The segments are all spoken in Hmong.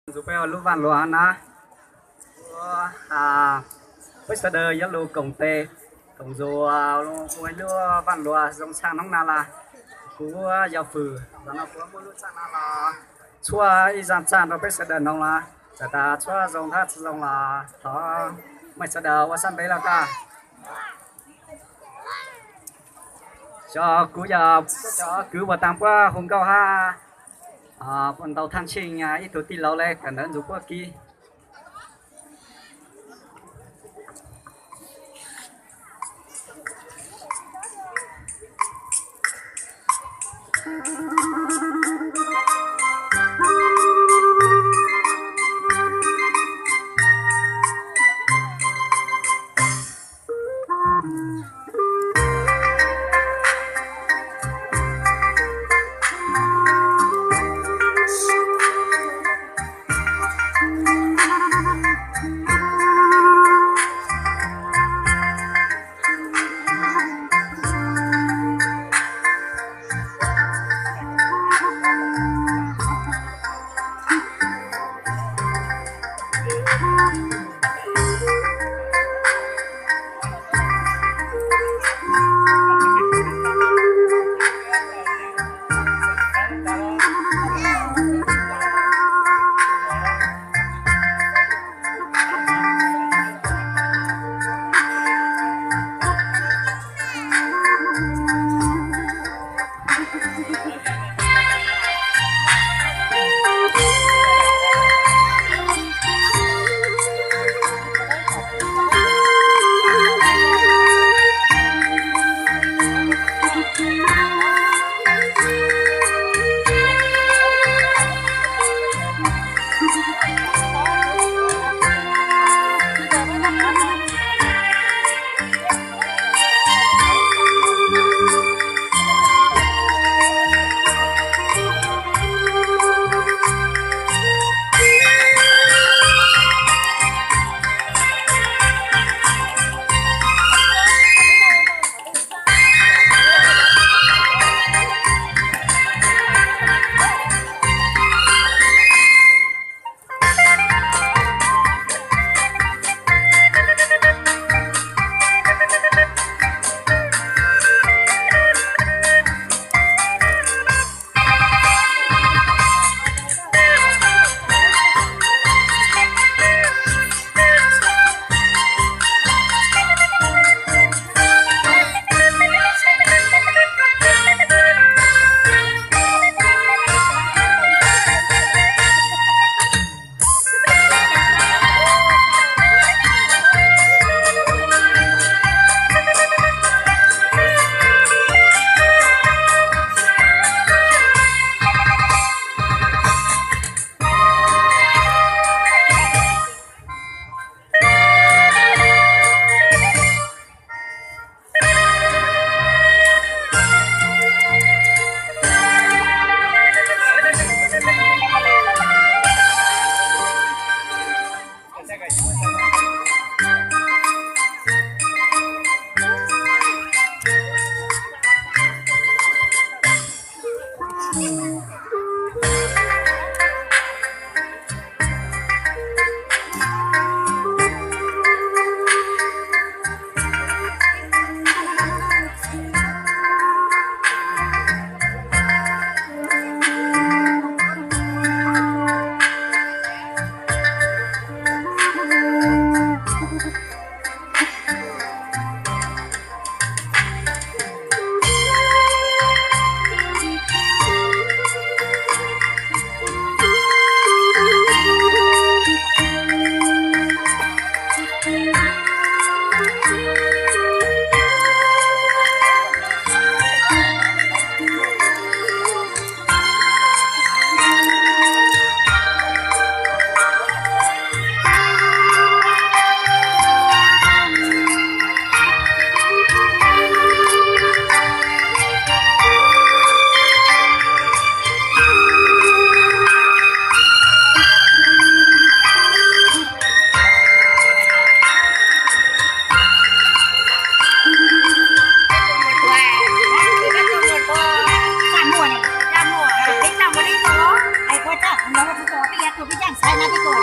Ntxuav peb ua lub vaj luas na, ua, peb sawv daws yuav lug koom tes koom ntxuav ua lub vaj luas zoo tshaj hnub na los kuv yog fwm los no kuv muaj lub txaj no los tshuab ib zaj txaj rau peb sawv daws noog los txawm tas tshuab zoo thiab tsis zoo los thov mej sawv daws ua sab ntev los tau. Xyov kuv yog cov kwv puas tau puab hu nkauj hab puas ntau thaj tsheej ib tug tij laug le kawm ntawv ntxuav puab kib. Kuv pib caj ntxhais no pib tuaj.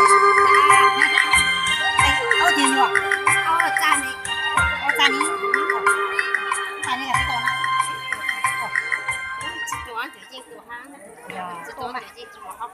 Ua tiag nyuam. Ua txaj ni. Ua txaj ni. Txaj ni ka pib tuaj na. Tsis tuaj ces yeej tuaj hab. Tsis tuaj ces yeej tuaj hab.